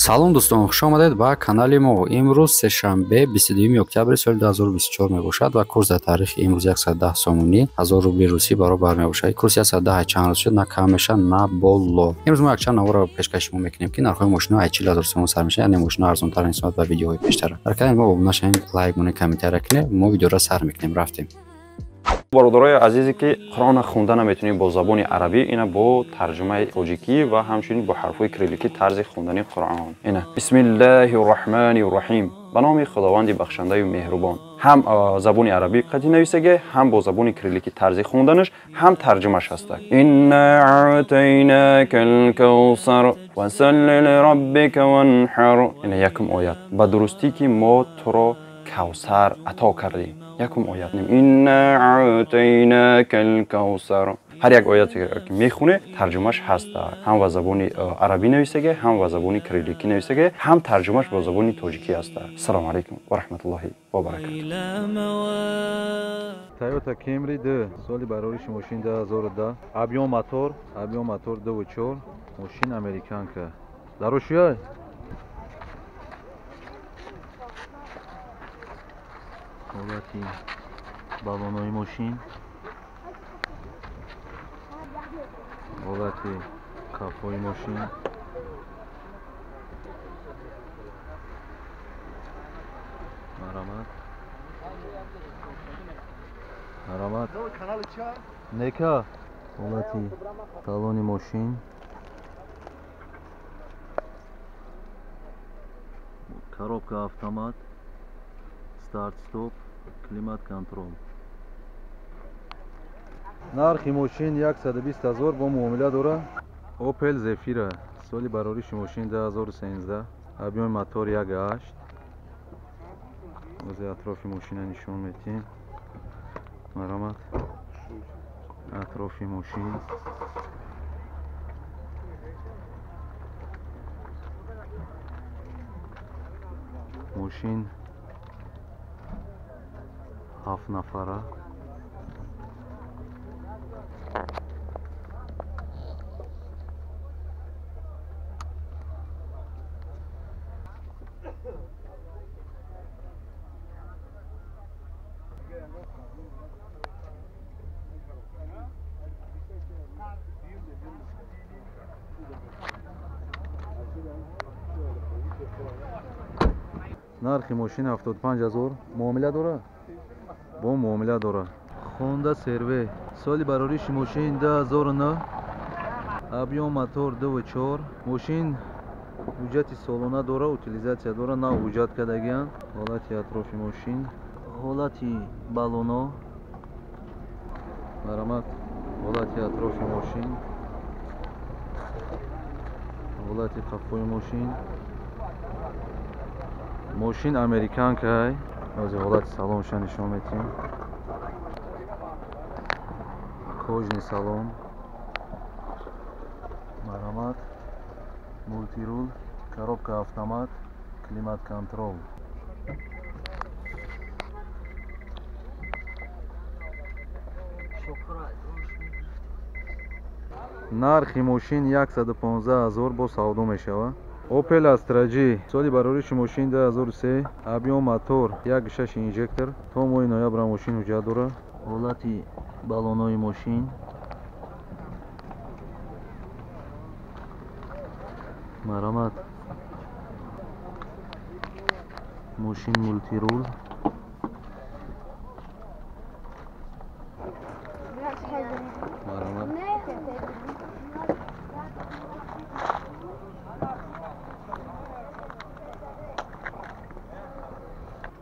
Салом дӯстон, хуш омадед ба канали мо. Имрӯз сешанбе, 22 октябри соли 2024 мебошад ва курс дар таърихи имрӯз 110 сомонӣ 1000 рубли русӣ баробар мебошад. Курс 110 чанд рӯз шуд, на кам мешавад, на боло. Имрӯз мо якчанд наворро пешкаши шумо мекунем, ки нархҳои мошино аз 40 000 сомон сар мешавад, яъне мошино арзонтар нисбат ба видеоҳои пештара. Дар канали мо обуна шавед, лайк монед, комментария кунед. Мо видеоро сар мекунем. Рафтем. Бародарои азизе, ки Қуръонро хонда наметавонем бо забони арабӣ, ина бо тарҷумаи тоҷикӣ ва ҳамчунин бо ҳарфҳои кирилликӣ тарзи хондани Қуръон. Ина бисмиллаҳи рраҳмани рраҳим, ба номи Худованди бахшандаю меҳрубон. Ҳам забони арабӣ қатъи нависаге, ҳам бо забони кирилликӣ тарзи хонданаш, ҳам тарҷумаш ҳаста. Инна аътайнака алкавсар фасалли лираббика ванҳар. Ина якум оят. Ба дурустӣ, ки мо туро Кавсар ато кардем. Якум оят. Инна аътайнака алкавсар. Ҳар як ояте ки мехоне, тарҷумаш ҳаста. Ҳам ба забони арабӣ нависаге, ҳам ба забони кирилликӣ нависаге, ҳам тарҷумаш бо забони тоҷикӣ ҳаста. Ассалому алайкум ва раҳматуллоҳи ва баракатуҳ. Toyota Camry 2, соли барориши мошин 2010, объем мотор, объем мотор 2.4, мошин американка. Дарошуяй? Ҳолати баллонҳои мошин, ҳолати кафҳои мошин, марҳамат, марҳамат, нека. Ҳолати салони мошин, коробка автомат, старт стоп, климат контрол. Нархи мошин 120 000, бо муомила дора. Opel Zafira, соли барориши мошин 2013, объёми мотор 1.8. Ози атрофи мошина нишон метиҳем. Марҳамат, атрофи мошин. Мошин ҳафт нафара. Нархи мошин 75 000, муомила дора? Бо муомила дора. Honda CR-V, соли барориши мошин 2009, объем мотор 2.4, мошин ҳуҷҷати солона дора, утилизатсия дора, нав ҳуҷҷат кардагианд. Ҳолати атрофи мошин, ҳолати баллоно, марҳамат, ҳолати атрофи мошин, ҳолати қафои мошин. Мошин американкай. Ози ҳолати салонша нишон метиҳем. Кожаный салон, марҳамат, мультирул, коробка автомат, климат контрол. Нархи мошин 115 000, бо савдо мешавад. Opel Astra G, соли барориши мошин 2003, объем мотор 1.6 инжектор, то моҳи ноябр мошин ҳуҷҷат дорад. Ҳолати баллонҳои мошин, марҳамат, мошин мультирул, марҳамат.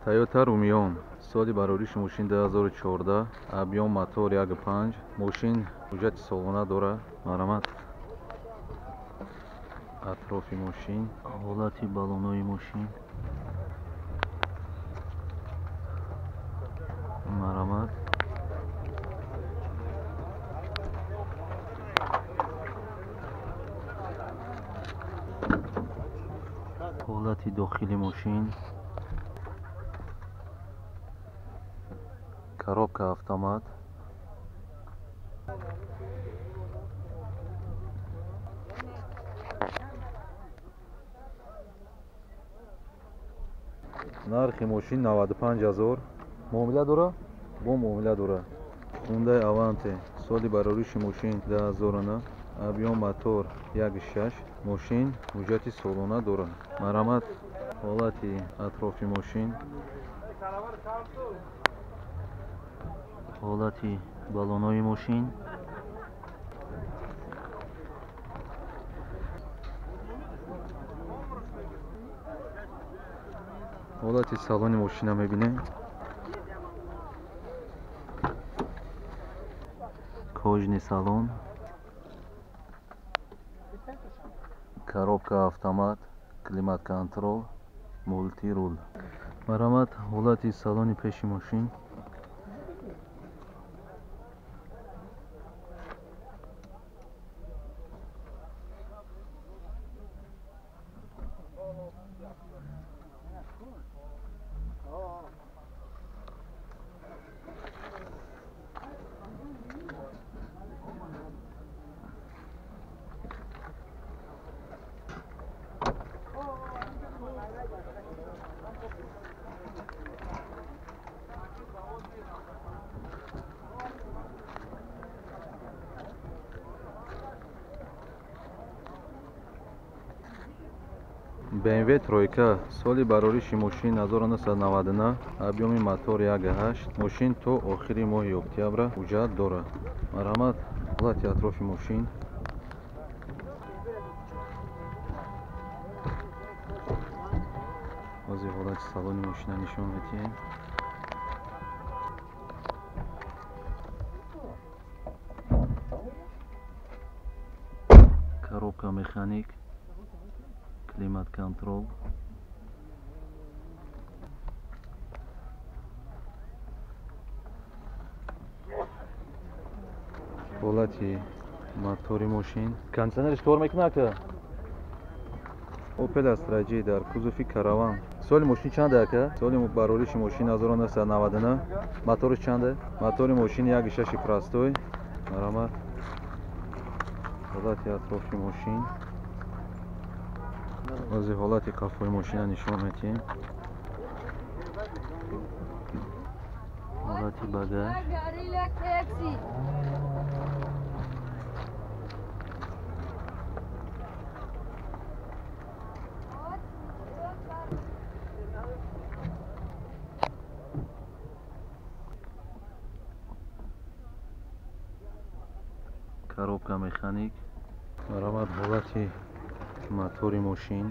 Toyota Rumion, соли барориши мошин 2014, объем мотор 1.5, мошин ҳуҷҷати солона дорад. Марҳамат, атрофи мошин, ҳолати баллонҳои мошин, марҳамат. Ҳолати дохили мошин, коробка автомат, Нархи мошин 95 ҳазор. Муомила дора? Бо муомила дора. Хундай Аванте соли барориши мошин 2009, объём мотор 1.6, мошин ҳуҷҷати солона дорад. Марҳамат, ҳолати атрофи мошин, ҳолати баллонҳои мошин, ҳолати салони мошина мебинем. Кожный салон, коробка автомат, климат-контрол, мултирул. Марҳамат, ҳолати салони пеши мошин. BMW тройка соли барориши мошин 1999, объёми мотор 1.8, мошин то охири моҳи октябра ҳуҷҷат дорад. Марҳамат, ҳолати атрофи мошин. Ҳозир ҳолати салони мошина нишон медиҳем. Коробка механик, климат-контрол, ҳолати мотори мошин. Кондиционериш кор мекунад ака? Opel Astra J дар кузови караван. Соли мошин чанд ака? Соли барориши мошин 1999. Моториш чанд? Мотори мошин 1.6 простой. Марҳамат, ҳолати атрофи мошин. Ҳозир ҳолати қафои мошина нишон медиҳем. Ҳолати багаж. Коробка механик. Марҳамат, ҳолати мотори мошин.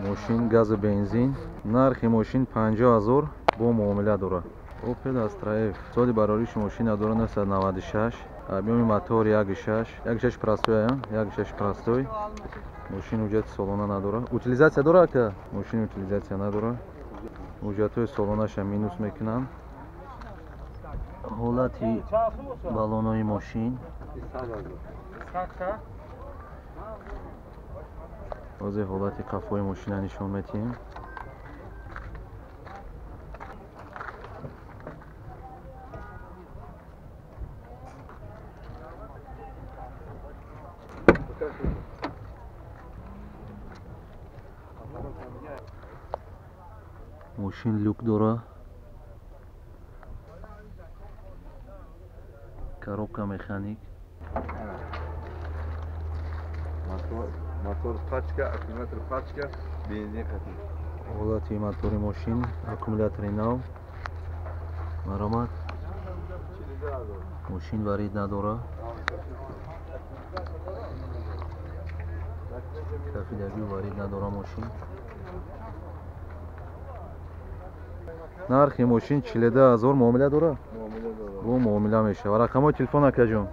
Мошин газу бензин. Нархи мошин 50 ҳазор бо муомила дорад. Opel Astra F соли барориши мошин 1996, объёми мотор 1.6, 1.6 простой, 1.6 простой. Мошин ҳуҷҷати солона надорад. Утилизатсия дорад ака? Мошин утилизатсия надорад. Ҳуҷҷатҳои солонаша минус мекунанд. Ҳолати баллонҳои мошин. Ҳозир ҳолати қафои мошина нишон медиҳем. Мошин люк дора, коробка механик, мотор пачка, аккумулятор пачка, бензин қатӣ. Ҳолати мотори мошин, аккумулятори нав. Марҳамат, мошин варид надора. Кафидагӣ варид надора мошин. Нархи мошин 42 ҳазор. Муомила дора? Бо муомила мешавад. Рақамҳои телефон акаҷон?